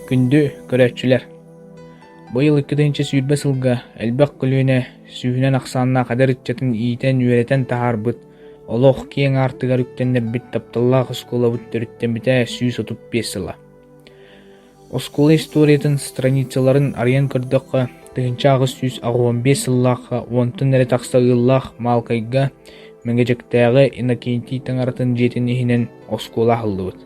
Күндү көрөөччүлэр! Быйыл 2020 сылга элбэх көлүөнэ сүүһүнэн ахсааннаах эдэр ыччатын иитэн-үөрэтэн таһаарбыт, олох киэҥ аартыгар үктэннэрбит тапталлаах оскуолабыт төрүттэммитэ 135 сыла. Оскуола историятын страницаларын арыйан көрдөххө, 1885 сыллаахха уонтан эрэ тахса ыаллаах Маалкайга Мэҥэдьэктээҕи Иннокентий таҥаратын дьиэтин иһинэн оскуола аһыллыбыт.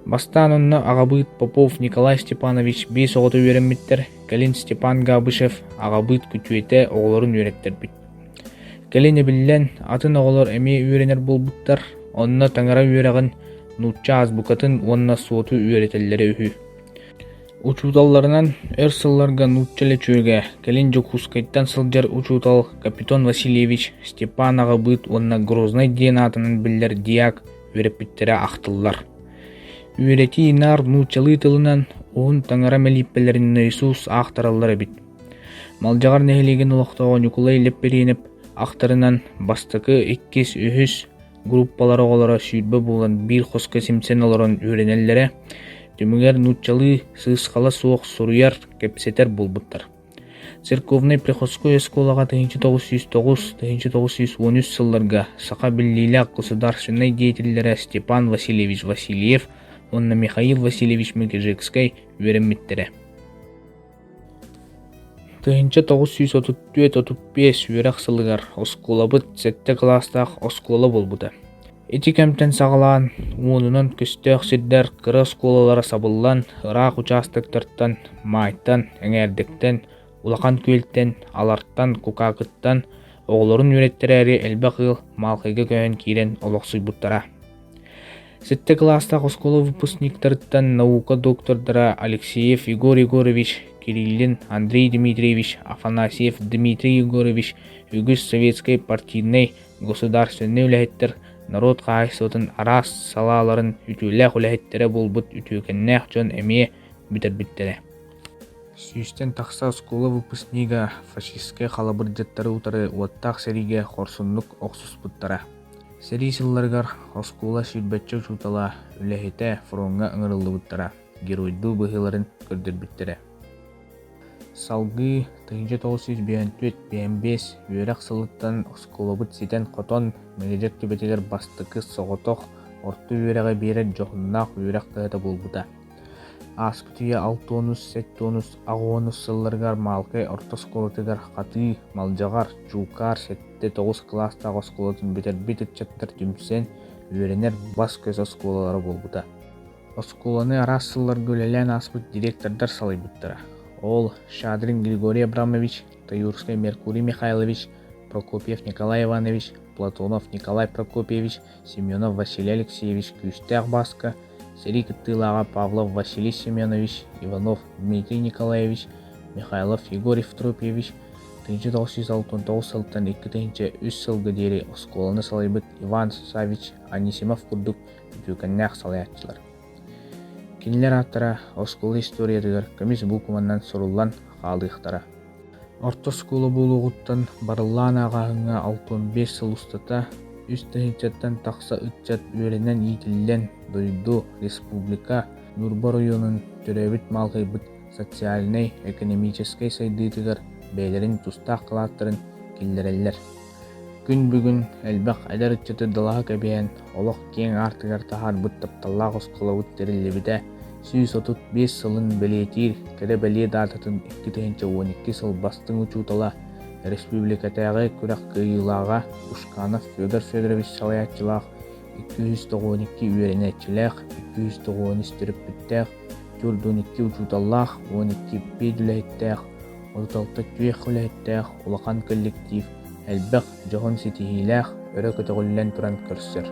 Бастаан онно аҕабыыт Попов Николай Степанович биэс оҕото үөрэммиттэр, кэлин Степан Габышев аҕабыыт күтүөтэ оҕолорун үөрэттэрбит. Кэлин эбиллэн, атын оҕолор эмиэ үөрэнэр буолбуттар, онно таҥара үөрэҕин, нуучча азбукатын уонна суоту үөрэтэллэрэ үһү. Учууталларынан өр сылларга нуучча лөчүөгэ, кэлин Дьокуускайтан сылдьар учуутал Капитон Васильевич, Степан аҕабыыт уонна Грознай диэн аатынан биллэр дьяк үөрэппиттэрэ ахтыллар. Үөрэтии наар нууччалыы тылынан уһун таҥара мэлииппэлэрин нойосуус аахтараллар эбит. Малдьаҕар нэһилиэгин олохтооҕо Ньукулай Лэппириэнэп ахтарынан бастакы, иккис, үһүс группалар оҕолоро 20 буолан биир хоско симсэн олорон үөрэнэллэрэ, түмүгэр нууччалыы сыысхала суох суруйар, кэпсэтэр буолбуттар. Церковнай приходской оскуолаҕа 1909-1913 сылларга саха биллиилээх государственнай деятеллэрэ Степан Васильевич Васильев уонна Михаил Васильевич Мегежекскэй үөрэммиттэрэ. 1934-35 үөрэх сылыгар оскуолабыт сэттэ кылаастаах оскуола буолбута. Ити кэмтэн саҕалаан уонунан көстөөх сирдэр кыра оскуолалара сабыллан, ыраах учаастактартан, Маайтан, Эҥээрдэктэн, Улахан Күөлтэн, Алартан, Кукаакыттан оҕолорун үөрэттэрээри элбэх ыал Маалкайга көһөн киирэн олохсуйбуттара. Сэттэ кылаастаах оскуола выпускниктарыттан наука доктордара Алексеев Егор Егорович, Кириллин Андрей Дмитриевич, Афанасьев Дмитрий Егорович үгүс советскай партийнай, государственнай үлэһиттэр норуот хаһаайыстыбатын араас салааларын үтүөлээх үлэһиттэрэ буолбут үтүөкэннээх дьон эмиэ бүтэрбиттэрэ. Сүүстэн тахса оскуола выпускнига фашистскай халабырдьыттары утары уоттаах сэриигэ хорсуннук охсуспуттара. Сэрии сылларыгар оскуола сүүрбэччэ учуутала, үлэһитэ фроҥҥа ыҥырыллыбыттара, геройдуу быһыыларын көрдөрбүттэрэ. Салгыы 1954-55 үөрэх сылыттан оскуолабыт ситэн-хотон Мэгэдьэк түбэтигэр бастакы соҕотох орто үөрэҕи биэрэр дьоһуннаах үөрэх кыһата буолбута. Ааспыт үйэ алтуонус, сэттуонус, аҕуонус сылларыгар Маалкай орто оскуолатыгар Хатыы, Малдьаҕар, Чуукаар 7-9 кылаастаах оскуолатын бүтэрбит ыччаттар түмсэн үөрэнэр бас-көс оскуолалара буолбута. Оскуоланы араас сылларга үлэлээн ааспыт директордар салайбыттара. Ол Шадрин Григорий Абрамович, Таюрскай Меркурий Михайлович, Прокопьев Николай Иванович, Платонов Николай Прокопьевич, Семенов Василий Алексеевич Күүстээх Бааска, сэрии кыттыылааҕа Павлов Василий Семенович, Иванов Дмитрий Николаевич, Михайлов Егор Евтропьевич, 1969 сылтан 2003 сылга диэри оскуоланы салайбыт Иван Савич Анисимов курдук үтүөкэннээх салайааччылар. Кинилэр ааттара оскуола историятыгар көмүс буукубанан суруллан хаалыахтара. Орто оскуола буолуоҕуттан барыллаан ааҕааһыҥҥа 65 сыл устата үс тыһыынчаттан тахса ыччат үөрэнэн-иитиллэн дойду, республика, Ньурба оройуонун төрөөбүт маалкайбыт социальнай, экономическай сайдыытыгар бэйэлэрин тустаах кылааттарын киллэрэллэр. Күн бүгүн элбэх эдэр ыччаты далаһа кэбиһэн, олох киэҥ аартыгар таһаарбыт тапталлаах оскуолабыт тэриллибитэ 135 сылын бэлиэтиир кэрэ-бэлиэ даататын 2012 сыл бастыҥ учуутала, республикатааҕы күрэх кыайыылааҕа Ушканов Федор Федорович салайааччылаах 292 үөрэнээччилээх, 293 төрөппүттээх, 42 учууталлаах, 12 педүлэһиттээх, 36 түөх үлэһиттээх улахан коллектив элбэх дьоһун ситиһиилээх, өрө көтөҕүллэн туран көрсөр.